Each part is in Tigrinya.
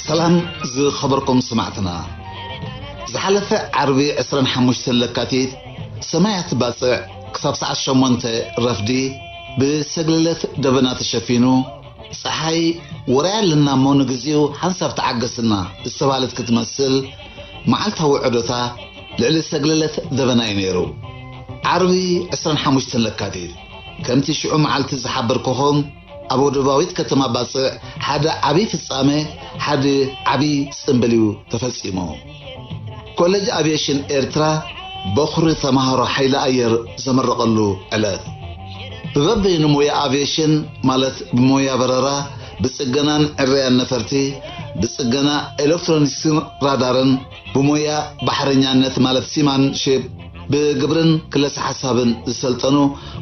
ሰላም ዝኸበርኩም ሰማዕትና፣ ዝሓለፈ ዓርቢ ዕስራን ሓሙሽተን ለካቲት ሰማያት ባጽዕ ክሳብ ሰዓት ሸሞንተ ረፍዲ ብሰግለለት ደበና ተሸፊኑ፣ ጸሓይ ወርያ ኣለና እሞ ንግዜኡ ሓንሳብ ተዓገስና ዝተባህለት ክትመስል፣ መዓልታዊ ዑደታ ልዕሊ ሰግለለት ደበና እዩ ነይሩ። ዓርቢ ዕስራን ሓሙሽተን ለካቲት፣ ከምቲ ሽዑ መዓልቲ ዝሓበርኩኹም፣ ኣብ ወደባዊት ከተማ ባጽዕ ሓደ ዓቢ ፍጻመ፣ ሓደ ዓቢ ጽምብል እዩ ተፈጺሙ። ኮሌጅ ኣቪየሽን ኤርትራ በኹሪ ተማሃሮ ሓይሊ ኣየር ዘመረቐሉ ዕለት። ብበበይኑ ሞያ ኣቪየሽን፣ ማለት ብሞያ በረራ፣ ብጽገናን ዕረያን ነፈርቲ፣ ብጽገና ኤሌክትሮኒክስን ራዳርን፣ ብሞያ ባሕረኛነት፣ ማለት ሲማንሺፕ፣ ብግብርን ክለሳ ሓሳብን ዝሰልጠኑ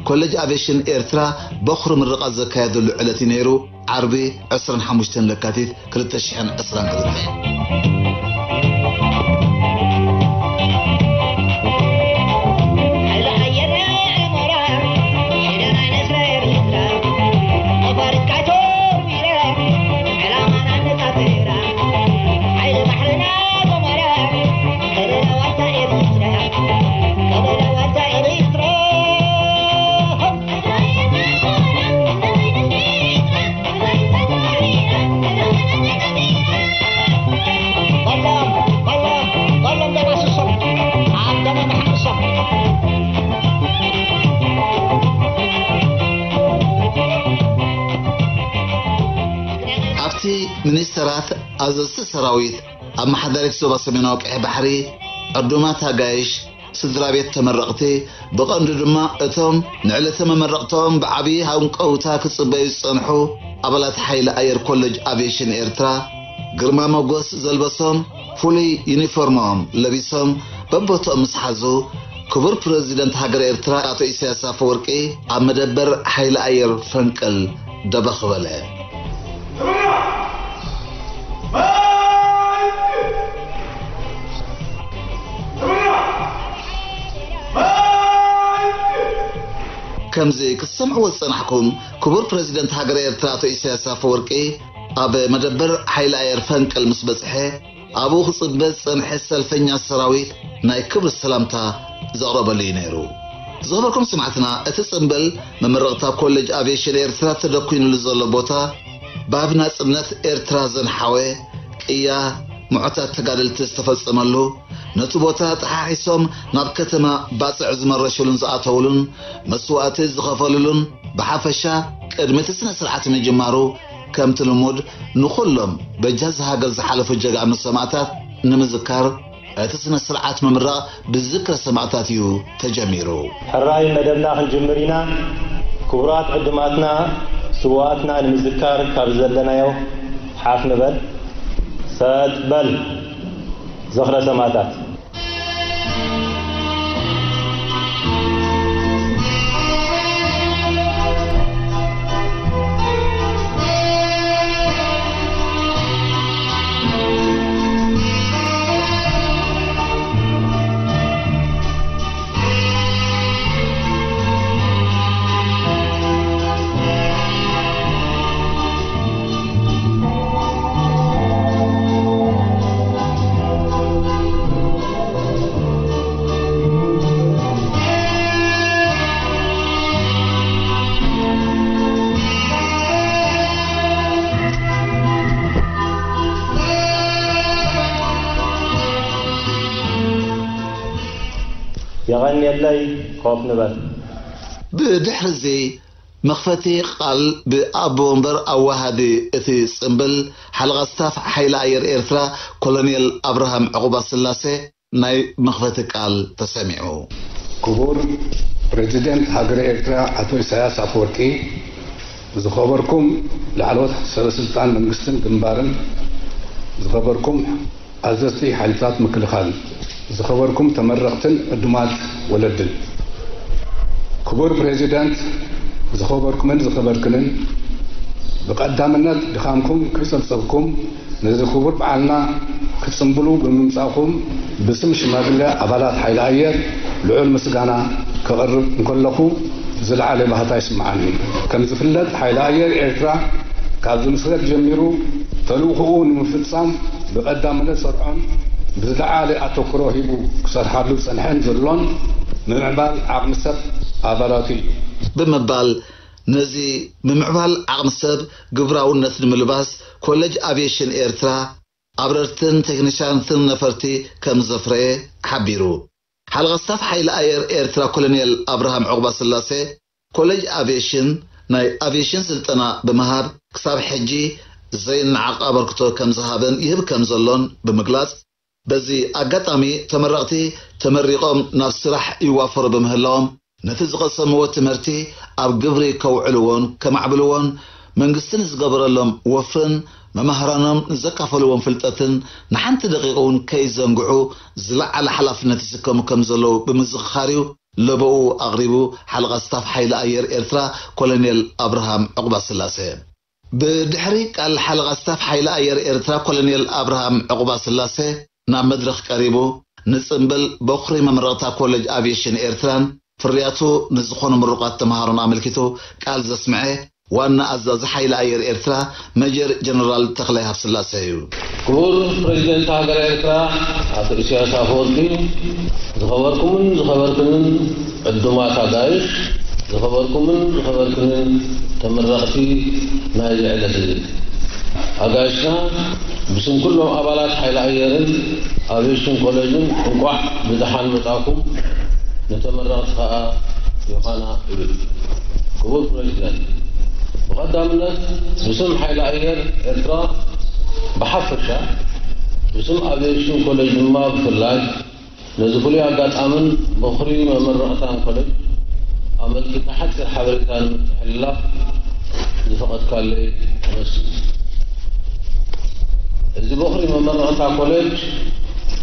ኮሌጅ ኣቪየሽን ኤርትራ በኹሪ ምርቓት ዘካየደሉ ዕለት እዩ ነይሩ። ዓርቢ ዕስራን ሓሙሽተን ለካቲት ክልተ ሽሕን ዕስራን ክልተን። ኣብቲ ሚኒስተራት፣ ኣዘዝቲ ሰራዊት፣ ኣመሓዳሪት ዞባ ሰሜናዊ ቀይሕ ባሕሪ፣ ዕዱማት ኣጋይሽ፣ ስድራ ቤት ተመረቕቲ፣ ብቐንዱ ድማ እቶም ንዕለተ መመረቕታኦም ብዓብዪ ሃንቀውታ ክጽበዩ ዝጸንሑ ኣባላት ሓይሊ ኣየር ኮሌጅ ኣቪየሽን ኤርትራ፣ ግርማ ሞገስ ዘልበሶም ፍሉይ ዩኒፎርሞም ለቢሶም በቦትኦም ምስ ሓዙ፣ ክቡር ፕረዚደንት ሃገረ ኤርትራ ኣቶ ኢሳያስ ኣፈወርቂ ኣብ መደበር ሓይሊ ኣየር ፈንቅል ደበኽ በለ። ከምዚ ክትሰምዕዎ ዝጸናሕኩም፣ ክቡር ፕረዚደንት ሃገረ ኤርትራ ኣቶ ኢሳያስ ኣፈወርቂ ኣብ መደበር ሓይሊ ኣየር ፈንቅል ምስ በጽሐ፣ ኣብኡ ክጽበ ዝጸንሐ ሰልፈኛ ሰራዊት ናይ ክብሪ ሰላምታ ዘቕረበሉ እዩ ነይሩ። ዝኸበርኩም ሰማዕትና፣ እቲ ጽምብል መመረቕታ ኮሌጅ ኣቪየሽን ኤርትራ ተደኲንሉ ዘሎ ቦታ፣ ባብ ናጽነት ኤርትራ ዘንሓወ ቅያ ምዑታት ተጋደልቲ ዝተፈጸመሉ፣ ነቲ ቦታ ጠሓሒሶም ናብ ከተማ ባጽዕ ዝመረሹሉን ዝኣተውሉን፣ መስዋእቲ ዝኸፈሉሉን፣ ብሓፈሻ ቅድሚ እቲ ስነ ስርዓት ምጅማሩ፣ ከምቲ ልሙድ ንኹሎም በጃ ዝሃገር ዝሓለፉ ጀጋኑ ሰማእታት ንምዝካር፣ እቲ ስነ ስርዓት ምምራቕ ብዝክረ ሰማእታት እዩ ተጀሚሩ። ሕራይ መደብና ክንጅምር ኢና። ክቡራት ዕዱማትና፣ ስውኣትና ንምዝካር ካብ ዘለናዮ ሓፍ ንበል። ሰጥ በል። ዝኽረ ሰማእታት። የቐንየለይ፣ ኮፍ ንበል። ብድሕሪ እዚ መኽፈቲ ቃል ብኣቦ ወንበር ኣወሃዲ እቲ ጽምብል፣ ሓለቓ ስታፍ ሓይሊ ኣየር ኤርትራ ኮሎኔል ኣብርሃም ዕቑባስላሴ ናይ መኽፈቲ ቃል ተሰሚዑ። ክቡር ፕረዚደንት ሃገረ ኤርትራ ኣቶ ኢሳያስ ኣፈወርቂ፣ ዝኸበርኩም ላዕለዎት ሰበ ስልጣን መንግስትን ግንባርን፣ ዝኸበርኩም ኣዘዝቲ ሓይልታት ምክልኻል፣ ዝኸበርኩም ተመረቕትን ዕዱማት ወለድን፣ ክቡር ፕሬዚደንት፣ ዝኸበርኩምን ዝኸበርክንን፣ ብቐዳምነት ድኻምኩም ከይጸብጸብኩም ነዚ ክቡር በዓልና ክትጽንብሉ ብምምጻእኩም ብስም ሽማግለ ኣባላት ሓይሊ ኣየር ልዑል ምስጋና ከቕርብ እንከለኹ ዝለዓለ ባህታ ይስምዓኒ። ከም ዝፍለጥ ሓይሊ ኣየር ኤርትራ ካብ ዝምስረት ጀሚሩ ተልእኾኡ ንምፍጻም ብቐዳምነት ሰርዖን ብዝለዓለ ኣተኩሮ ሂቡ ክሰርሓሉ ዝጸንሐን ዘሎን ምምዕባል ዓቕሚ ሰብ ኣባላቱ እዩ። ብምባል ነዚ ምምዕባል ዓቕሚ ሰብ ግብራውነት ንምልባስ ኮሌጅ ኣቪየሽን ኤርትራ ኣብረርትን ቴክኒሻንትን ነፈርቲ ከም ዘፍረየ ሓቢሩ። ሓለቓ ስታፍ ሓይሊ ኣየር ኤርትራ ኮሎኔል ኣብርሃም ዑቕባስላሴ ኮሌጅ ኣቪየሽን ናይ ኣቪየሽን ስልጠና ብምሃብ ክሳብ ሕጂ ዘይነዓቕ ኣበርክቶ ከም ዝሃበን ይህብ ከም ዘሎን ብምግላጽ፣ በዚ ኣጋጣሚ ተመረቕቲ ተመሪቖም ናብ ስራሕ ይዋፈሩ ብምህላዎም ነቲ ዝቐሰምዎ ትምህርቲ ኣብ ግብሪ ከውዕልዎን ከማዕብልዎን መንግስቲ ንዝገበረሎም ወፍርን መማህራኖም ንዘካፈልዎም ፍልጠትን ንሓንቲ ደቂቕ እውን ከይዘንግዑ ዝለዓለ ሓላፍነት ይስከሙ ከም ዘለዉ ብምዝኽኻር እዩ ለበኡ ኣቕሪቡ ሓለቓ ስታፍ ሓይሊ ኣየር ኤርትራ ኮሎኔል ኣብርሃም ዕቑባስላሴ። ብድሕሪ ቃል ሓለቓ ስታፍ ሓይሊ ኣየር ኤርትራ ኮሎኔል ኣብርሃም ዕቑባስላሴ ናብ መድረኽ ቀሪቡ ንጽምብል በኹሪ መመረቕታ ኮሌጅ ኣቪየሽን ኤርትራን ፍርያቱ ንዝኾኑ ምሩቓት ተምሃሮን ኣመልኪቱ ቃል ዘስምዐ ዋና ኣዛዚ ሓይሊ ኣየር ኤርትራ መጀር ጀነራል ተኽላይ ሃብስላሴ እዩ። ክቡር ፕሬዚደንት ሃገረ ኤርትራ ኣቶ ኢሳያስ ኣፈወርቂ፣ ዝኸበርኩምን ዝኸበርክንን ዕዱማት ኣጋይሽ፣ ዝኸበርኩምን ዝኸበርክንን ተመረቕቲ ናይዚ ዕለት እዚ፣ ኣጋይሽና ብስም ኩሎም ኣባላት ሓይሊ ኣየርን ኣቪየሽን ኮሌጅን እንቋዕ ብደሓን መጻእኩም፣ ንተመረቕቲ ከኣ ዮሃና እብል። ክቡር ፕሬዚደንት፣ ብቐዳምነት ብስም ሓይሊ ኣየር ኤርትራ ብሓፈሻ፣ ብስም ኣቪየሽን ኮሌጅ ድማ ብፍላይ፣ ነዚ ፍሉይ ኣጋጣምን በኹሪ መመረቕታን ኮሌጅ ኣመልኪቱ ሓጺር ሓበሬታ ንምትሕልላፍ ዝፈቐድካለይ ኣመስግን። እዚ በኹሪ መመረቕታ ኮሌጅ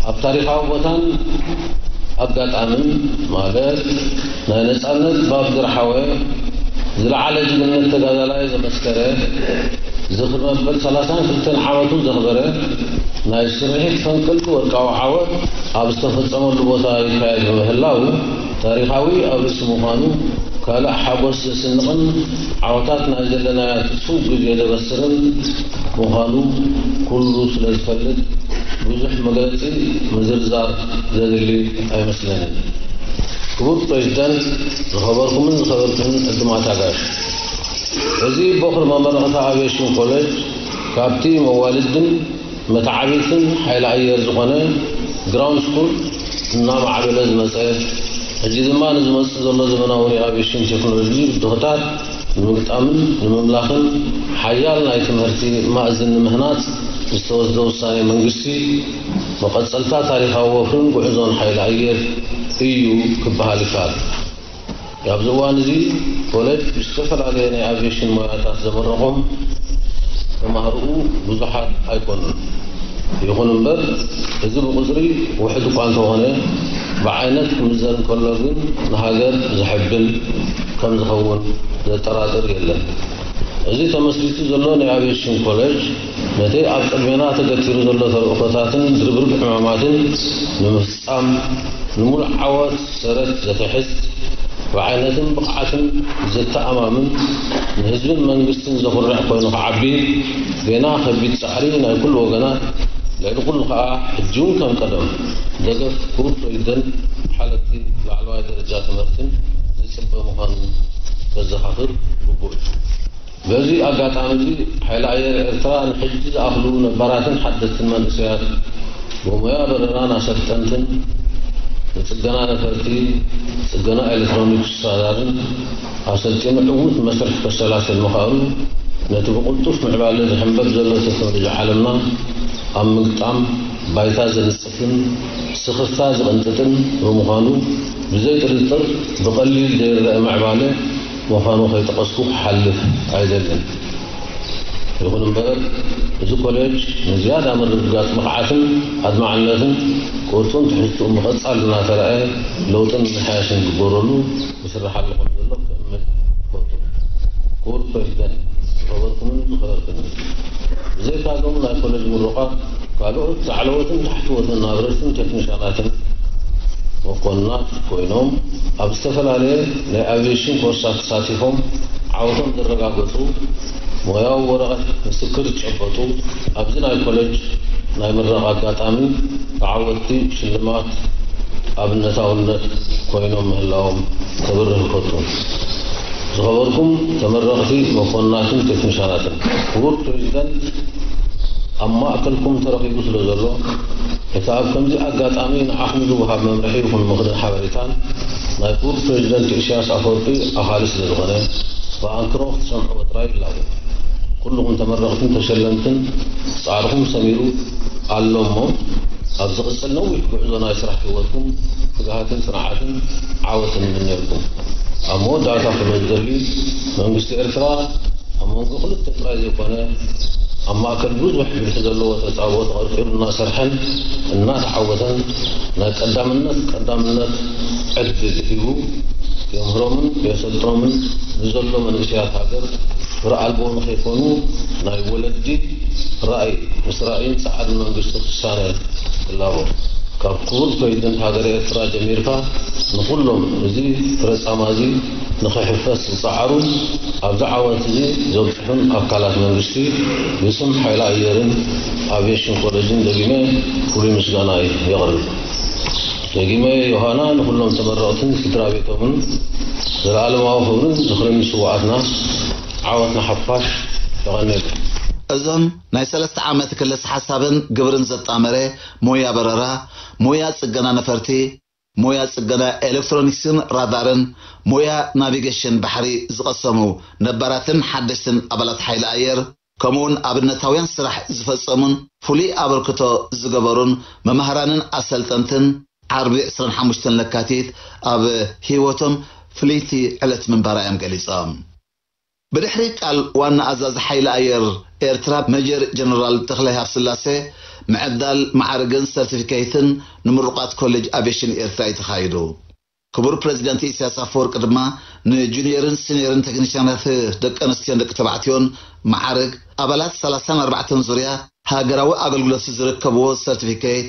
ኣብ ታሪኻዊ ቦታን ኣጋጣምን ማለት ናይ ነጻነት ባብ ዝረሓወ ዝለዓለ ጅግንነት ተጋዳላይ ዘመስከረ ዝኽሪ መበል ሰላሳን ክልተን ዓመቱ ዘኽበረ ናይ ስርሒት ፈንቅል ወርቃዊ ዓወት ኣብ ዝተፈጸመሉ ቦታ ይካየድ ብምህላው ታሪኻዊ ኣርእስቲ ምዃኑ ካልእ ሓጎስ ዘስንቕን ዓወታት ናይ ዘለናያ ትስፉው ግዜ ዘበስርን ምዃኑ ኩሉ ስለ ዝፈልጥ ብዙሕ መግለጺ ምዝርዛር ዘድሊ ኣይመስለንን። ክቡር ፕሬዚደንት፣ ዝኸበርኩምን ዝኸበርክንን ዕዱማት ኣጋይሽ፣ እዚ ቦኽሪ መመረቕታ ኣቪየሽን ኮሌጅ ካብቲ መዋልድን መተዓብይትን ሓይሊ ኣየር ዝኾነ ግራውንድ ስኩል እናማዕበለ ዝመጸ፣ ሕጂ ድማ ንዝመጽእ ዘሎ ዘመናዊ ናይ ኣቪየሽን ቴክኖሎጂ ብድሆታት ንምግጣምን ንምምላኽን ሓያል ናይ ትምህርቲ ማእዝን ንምህናጽ ዝተወስደ ውሳኔ መንግስቲ መቐጸልታ ታሪኻዊ ወፍርን ጉዕዞን ሓይሊ ኣየር እዩ ክበሃል ይከኣል። ኣብዚ እዋን እዚ ኮሌጅ ብዝተፈላለየ ናይ ኣቪየሽን ሞያታት ዘመረቖም ተማሃሮኡ ብዙሓት ኣይኮኑን። ይኹን እምበር እዚ ብቑጽሪ ውሑድ እኳ እንተኾነ ብዓይነት ክምዘን ከሎ ግን ንሃገር ዘሐብን ከም ዝኸውን ዘጠራጥር የለን። እዚ ተመስሪቱ ዘሎ ናይ ኣቪየሽን ኮሌጅ ነቲ ኣብ ቅድሜና ተገቲሩ ዘሎ ተልእኾታትን ድርብርብ ዕማማትን ንምፍጻም ንምሉእ ዓወት ሰረት ዘትሕዝ፣ ብዓይነትን ብቕዓትን ዘተኣማምን፣ ንህዝብን መንግስትን ዘኹርዕ ኮይኑ ክዓቢ ጌና ከቢድ ጻዕሪ ናይ ኩሉ ወገናት፣ ልዕሊ ኩሉ ከኣ ሕጂ እውን ከም ቀደም ደገፍ ክቡር ፕሬዚደንት ሓለፍቲ ላዕለዋይ ደረጃ ትምህርትን ዝጽበ ምዃኑ ከዘኻኽር ግቡእ እዩ። በዚ ኣጋጣሚ እዚ ሓይሊ ኣየር ኤርትራ ንሕጂ ዝኣኽሉ ነባራትን ሓደስትን መንእሰያት ብሞያ በረራን ኣሰልጠንትን ንጽገና ነፈርቲ፣ ጽገና ኤሌክትሮኒክስ ራዳርን ኣሰልጢኑ ዕዉት መስርሕ ከሰላስል ምኽኣሉ ነቲ ብቕልጡፍ ምዕባለ ዝሕንበብ ዘሎ ቴክኖሎጂ ዓለምና ኣብ ምግጣም ባይታ ዘንጽፍን ስኽፍታ ዝቕንጥጥን ብምዃኑ ብዘይ ጥርጥር ብቐሊል ዘይረኣ ምዕባለ ምዃኑ ከይጠቐስኩ ክሓልፍ ኣይደልን። ይኹን እምበር፣ እዚ ኮሌጅ ንዝያዳ ምርግጋጽ ብቕዓትን ኣድማዕነትን ቅርጹን ትሕዝትኡን ምቕጻል እናተራእየ ለውጥን ምምሕያሽን ክግበረሉ ይስራሕ ኣሎ ከም ዘሎ ክእምት እፈቱ። ክቡር ፕሬዚደንት፣ ዝኸበርኩምን ዝኸበርክንን፣ ብዘይካዞም ናይ ኮሌጅ ምሩቓት፣ ካልኦት ላዕለዎትን ታሕተዎትን ኣብረርትን ቴክኒሻናትን መኮንናት ኮይኖም፣ ኣብ ዝተፈላለየ ናይ ኣቪዬሽን ኮርሳት ተሳቲፎም ዓወቶም ዘረጋገጹ፣ ሞያዊ ወረቐት ምስክር ዝጨበጡ፣ ኣብዚ ናይ ኮሌጅ ናይ ምረቓ ኣጋጣሚ ተዓወትቲ ሽልማት ኣብነታውነት ኮይኖም ምህላዎም ከብርህ እፈቱ። ዝኸበርኩም ተመረቕቲ መኮንናትን ቴክኒሻናትን፣ ክቡር ፕሬዚደንት ኣብ ማእከልኩም ተረኺቡ ስለ ዘሎ፣ እቲ ኣብ ከምዚ ኣጋጣሚ ንዓኹም ዝወሃብ መምርሒ ይኹን ምኽርን ሓበሬታን ናይ ክቡር ፕሬዚደንት ኢሳያስ ኣፈወርቂ ኣኻሊ ስለ ዝኾነ፣ ብኣንክሮ ክትሰምዕዎ ጥራይ ይላቦ። ኩልኹም ተመረቕትን ተሸለምትን ጻዕርኹም ሰሚሩ ኣሎ እሞ፣ ኣብ ዝቕጽል ነዊሕ ጉዕዞ ናይ ስራሕ ህይወትኩም ትግሃትን ጽንዓትን ዓወትን ይምነየልኩም። ኣብ መወዳእታ ክብሎ ዝደሊ፣ መንግስቲ ኤርትራ ኣብ መንጎ ክልተ ጥራይ ዘይኮነ፣ ኣብ ማእከል ብዙሕ ብልሒ ዘለዎ ተጻብኦ ተቐርቂሩ እናሰርሐን እናተዓወተን ናይ ቀዳምነት ቀዳምነት ዕድል ሂቡ የምህሮምን የሰልጥኖምን ንዘሎ መንእሰያት ሃገር ፍረ ኣልቦ ንኸይኮኑ ናይ ወለዲ ራእይ ምስ ራእይን ጻዕርን መንግስቲ ክሳነ ይላቦ። ካብ ክቡር ፕሬዚደንት ሃገረ ኤርትራ ጀሚርካ ንኹሎም እዚ ፍረ ጻማ እዚ ንኽሕፈስ ዝጸዓሩን ኣብዚ ዓወት እዚ ዘብጽሑን ኣካላት መንግስቲ ብስም ሓይሊ ኣየርን ኣቪዬሽን ኮሌጅን ደጊመ ፍሉይ ምስጋናይ የቕርብ። ደጊመ ዮሃና ንኹሎም ተመረቕትን ስድራ ቤቶምን ዘለኣለማዊ ክብርን ዝኽርን ንስውኣትና። ዓወት ንሓፋሽ። የቐንየልና። እዞም ናይ ሰለስተ ዓመት ክልስ ሓሳብን ግብርን ዘጣመረ ሞያ በረራ፣ ሞያ ጽገና ነፈርቲ፣ ሞያ ጽገና ኤሌክትሮኒክስን ራዳርን፣ ሞያ ናቪጌሽን ባሕሪ ዝቐሰሙ ነባራትን ሓደሽትን ኣባላት ሓይሊ ኣየር፣ ከምኡውን ኣብነታውያን ስራሕ ዝፈጸሙን ፍሉይ ኣበርክቶ ዝገበሩን መማህራንን ኣሰልጠንትን ዓርቢ ዕስራን ሓሙሽተን ለካቲት ኣብ ህይወቶም ፍልይቲ ዕለት ምንባራ እዮም ገሊጾም። ብድሕሪ ቃል ዋና ኣዛዚ ሓይሊ ኣየር ኤርትራ ሜጀር ጀነራል ተኽላይ ሃብስላሴ፣ ምዕዳል መዓርግን ሰርቲፊኬትን ንምሩቓት ኮሌጅ ኣቪዬሽን ኤርትራ እዩ ተኻይዱ። ክቡር ፕሬዚደንት ኢሳያስ ኣፈወርቂ ድማ ንጁኒየርን ሲኒየርን ቴክኒሽያናት ደቂ ኣንስትዮን ደቂ ተባዕትዮን መዓርግ ኣባላት ሰላሳን ኣርባዕተን ዙርያ ሃገራዊ ኣገልግሎት ዝርከብዎ ሰርቲፊኬት፣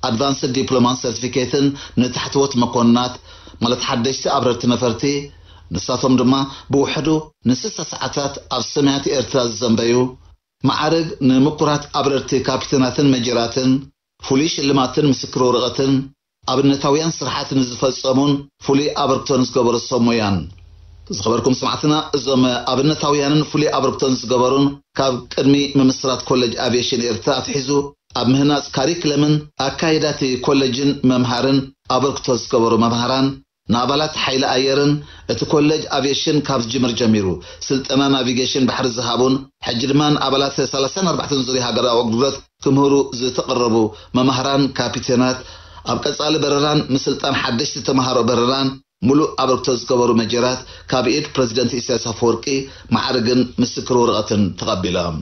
ኣድቫንስድ ዲፕሎማን ሰርቲፊኬትን ንታሕተዎት መኮንናት፣ ማለት ሓደሽቲ ኣብረርቲ ነፈርቲ፣ ንሳቶም ድማ ብውሕዱ ንስሳ ሰዓታት ኣብ ሰማያት ኤርትራ ዝዘንበዩ፣ መዓርግ ንምኩራት ኣብረርቲ ካፒተናትን መጀራትን፣ ፍሉይ ሽልማትን ምስክር ወረቐትን፣ ኣብነታውያን ስራሓት ንዝፈጸሙን ፍሉይ ኣበርክቶ ንዝገበሩ ሰብ ሞያን። ዝኸበርኩም ሰማዕትና፣ እዞም ኣብነታውያንን ፍሉይ ኣበርክቶ ንዝገበሩን ካብ ቅድሚ ምምስራት ኮሌጅ ኣቪዬሽን ኤርትራ ኣትሒዙ ኣብ ምህናጽ ካሪክለምን ኣካይዳቲ ኮሌጅን መምሃርን ኣበርክቶ ዝገበሩ መምሃራን፣ ንኣባላት ሓይሊ ኣየርን እቲ ኮሌጅ ኣቪዬሽን ካብ ዝጅምር ጀሚሩ ስልጠና ናቪጌሽን ባሕሪ ዝሃቡን፣ ሕጂ ድማ ንኣባላት ሰላሳን ኣርባዕተን ዙርያ ሃገራዊ ኣገልግሎት ክምህሩ ዝተቐረቡ መማህራን ካፒቴናት፣ ኣብ ቀጻሊ በረራን ምስልጣን ሓደሽቲ ተማሃሮ በረራን ምሉእ ኣበርክቶ ዝገበሩ መጀራት ካብ ኢድ ፕረዚደንት ኢሳያስ ኣፈወርቂ ማዕርግን ምስክር ወረቐትን ተቐቢሎም።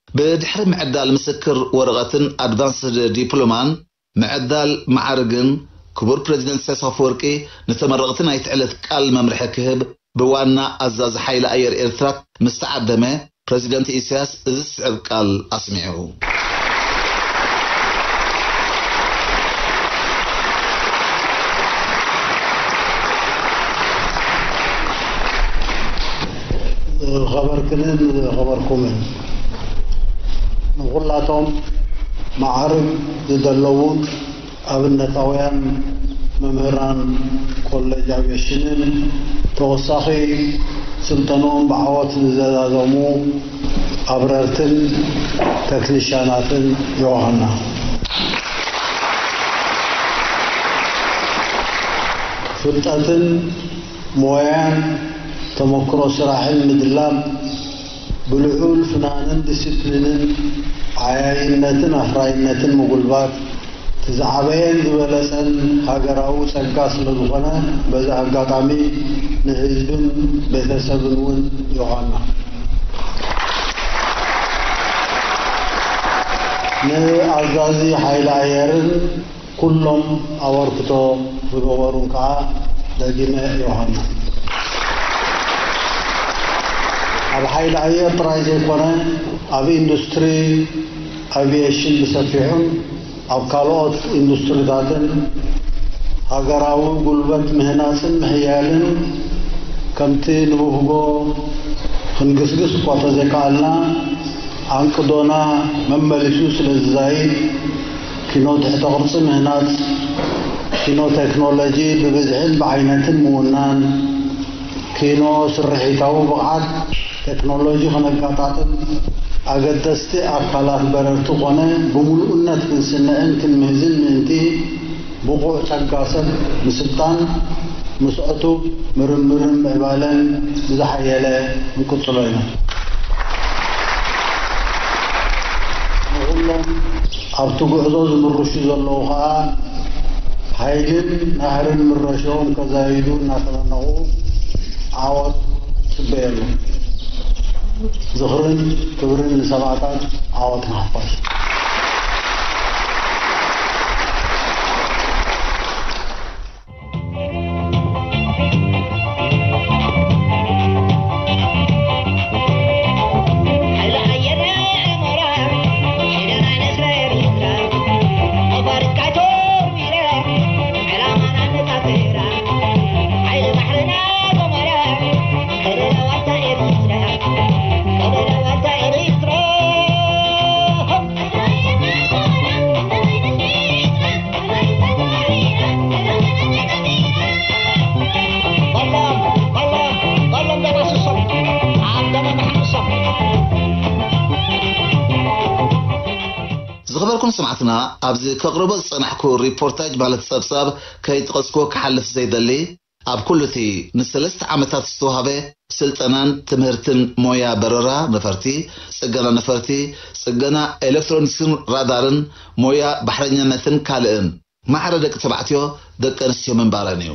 ብድሕሪ ምዕዳል ምስክር ወረቐትን ኣድቫንስድ ዲፕሎማን ምዕዳል ማዕርግን ክቡር ፕረዚደንት ኢሳያስ ኣፈወርቂ ንተመረቕቲ ናይቲ ዕለት ቃል መምርሒ ክህብ ብዋና ኣዛዚ ሓይሊ ኣየር ኤርትራ ምስ ተዓደመ፣ ፕረዚደንት ኢሳያስ እዚ ዝስዕብ ቃል ኣስሚዑ። ዝኸበርክንን ዝኸበርኩምን፣ ንኹላቶም ማዕርግ ዝደለዉን ኣብነታውያን መምህራን ኮሌጅ ኣቪዬሽንን ተወሳኺ ስልጠንኦም ብዓወት ንዘዛዘሙ ኣብረርትን ተክኒሻናትን ዮሃና። ፍልጠትን ሞያን ተመክሮ ስራሕን ምድላብ፣ ብልዑል ፍናንን ዲሲፕሊንን ዓያይነትን ኣፍራይነትን ምጉልባት፣ እቲ ዝዓበየን ዝበለጸን ሃገራዊ ጸጋ ስለ ዝኾነ፣ በዚ ኣጋጣሚ ንህዝብን ቤተሰብን እውን ዮሃና። ንኣዛዚ ሓይሊ ኣየርን ኩሎም ኣበርክቶ ዝገበሩን ከዓ ደጊመ ዮሃና። ኣብ ሓይሊ ኣየር ጥራይ ዘይኮነ፣ ኣብ ኢንዱስትሪ ኣቪየሽን ብሰፊሑን ኣብ ካልኦት ኢንዱስትሪታትን ሃገራዊ ጉልበት ምህናፅን ምሕያልን ከምቲ ንብህጎ ክንግስግስ እኳ ተዘይከኣልና፣ ኣንቅዶና መመሊሱ ስለ ዝዛይድ፣ ኪኖ ትሕተ ቅርፂ ምህናፅ፣ ኪኖ ቴክኖሎጂ ብብዝሒን ብዓይነትን ምውናን፣ ኪኖ ስርሒታዊ ብቕዓት ቴክኖሎጂ ከነጋጣጥም፣ ኣገደስቲ ኣካላት በረርቲ ኮነ ብምሉእነት ክንስንዕን ክንምህዝን ምእንቲ፣ ብቑዕ ጸጋ ሰብ ምስልጣን፣ ምስ ዕቱብ ምርምርን ምዕባለን ብዝሓየለ ክንቅጽሎ ኢና። ንኹሎም ኣብቲ ጉዕዞ ዝምርሹ ዘለዉ ኸኣ፣ ሓይልን ናህርን ምረሽኦም ከዛይዱ እናተመነኹ፣ ዓወት ጽበየሉ። ዝኽርን ክብርን ንሰማእታት፣ ዓወት ንሓፋሽ። ዝኸበርኩም ሰማዕትና፣ ኣብዚ ከቕርቦ ዝጸናሕኩ ሪፖርታጅ ማለት ጸብጻብ ከይጠቐስኩ ክሓልፍ ዘይደሊ፣ ኣብ ኩሉ እቲ ንሰለስተ ዓመታት ዝተዋህበ ስልጠናን ትምህርትን ሞያ በረራ ነፈርቲ፣ ጽገና ነፈርቲ፣ ጽገና ኤሌክትሮኒክስን ራዳርን፣ ሞያ ባሕረኛነትን ካልእን፣ ማዕረ ደቂ ተባዕትዮ ደቂ ኣንስትዮ ምንባረን እዩ።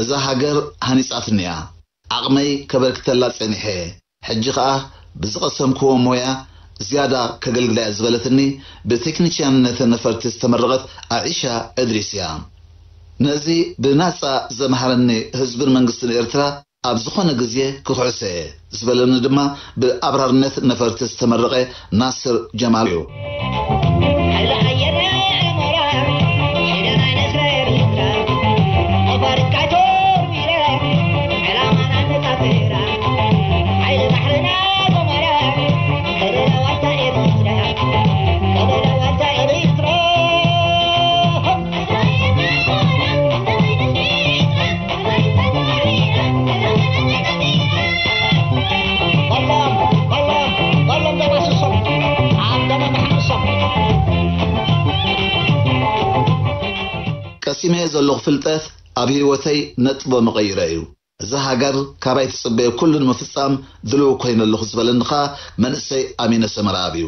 እዛ ሃገር ሃኒጻትኒ እያ። ዓቕመይ ከበርክተላ ጸኒሐ። ሕጂ ኸኣ ብዝቐሰምክዎ ሞያ ዝያዳ ከገልግላ እየ ዝበለትኒ፣ ብቴክኒሽያንነት ነፈርቲ ዝተመረቐት ኣዒሻ እድሪስ እያ። ነዚ ብናጻ ዘምሃረኒ ህዝብን መንግስትን ኤርትራ ኣብ ዝኾነ ግዜ ክኽሕሶ እየ ዝበለኒ ድማ ብኣብራርነት ነፈርቲ ዝተመረቐ ናስር ጀማል እዩ። ቀሲመ ዘለኹ ፍልጠት ኣብ ህይወተይ ነጥቦ መቐይረ እዩ። እዛ ሃገር ካባይ ትጽበዮ ኩሉ ንምፍጻም ድልው ኮይነ ኣለኹ ዝበለኒ ኸኣ መንእሰይ ኣሚነ ሰመረኣብ እዩ።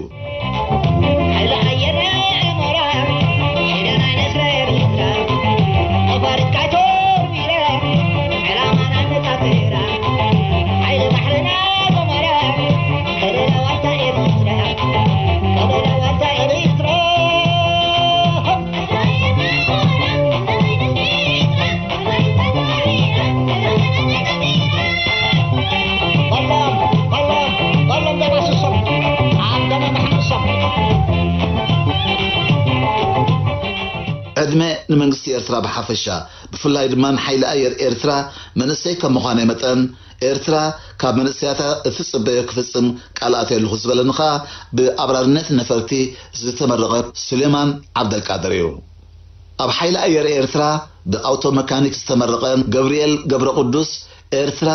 ዕድመ ንመንግስቲ ኤርትራ ብሓፈሻ፣ ብፍላይ ድማ ንሓይሊ ኣየር ኤርትራ። መንእሰይ ከም ምዃነይ መጠን፣ ኤርትራ ካብ መንእሰያታ እትጽበዮ ክፍጽም ቃል ኣትየ ኣለኹ ዝበለኒ ኸኣ ብኣብራርነት ነፈርቲ ዝተመረቐ ሱሌማን ዓብደልቃድር እዩ። ኣብ ሓይሊ ኣየር ኤርትራ ብኣውቶ መካኒክ ዝተመረቐ ገብርኤል ገብረ ቅዱስ፣ ኤርትራ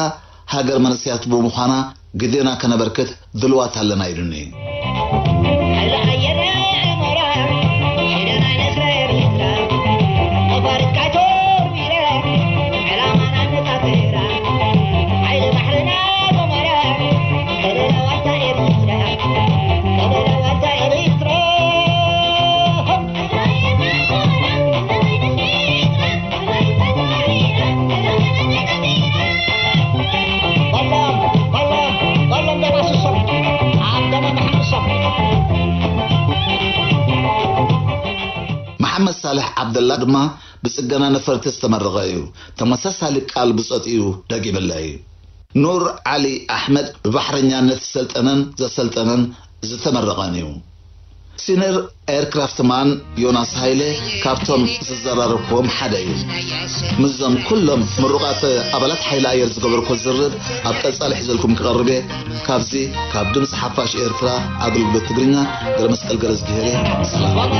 ሃገር መንእሰያት ብምዃና ግዴና ከነበርክት ድልዋት ኣለና ኢሉኒ። መሓመድ ሳልሕ ዓብደላ ድማ ብጽገና ነፈርቲ ዝተመረቐ እዩ። ተመሳሳሊ ቃል ብጾት እዩ ደጊምለይ። ኑር ዓሊ ኣሕመድ ብባሕረኛነት ዝሰልጠነን ዘሰልጠነን ዝተመረቐን እዩ። ሲነር ኤርክራፍትማን ዮናስ ሃይለ ካብቶም ዝዘራረብክዎም ሓደ እዩ። ምስዞም ኩሎም ምሩቓት ኣባላት ሓይሊ ኣየር ዝገበርኩ ዝርርብ ኣብ ቀጻሊ ሒዘልኩም ክቐርብ እየ። ካብዚ ካብ ድምፂ ሓፋሽ ኤርትራ ኣገልግሎት ትግርኛ ገረመስቀል ገረዝግሄር እየ። ሰላም።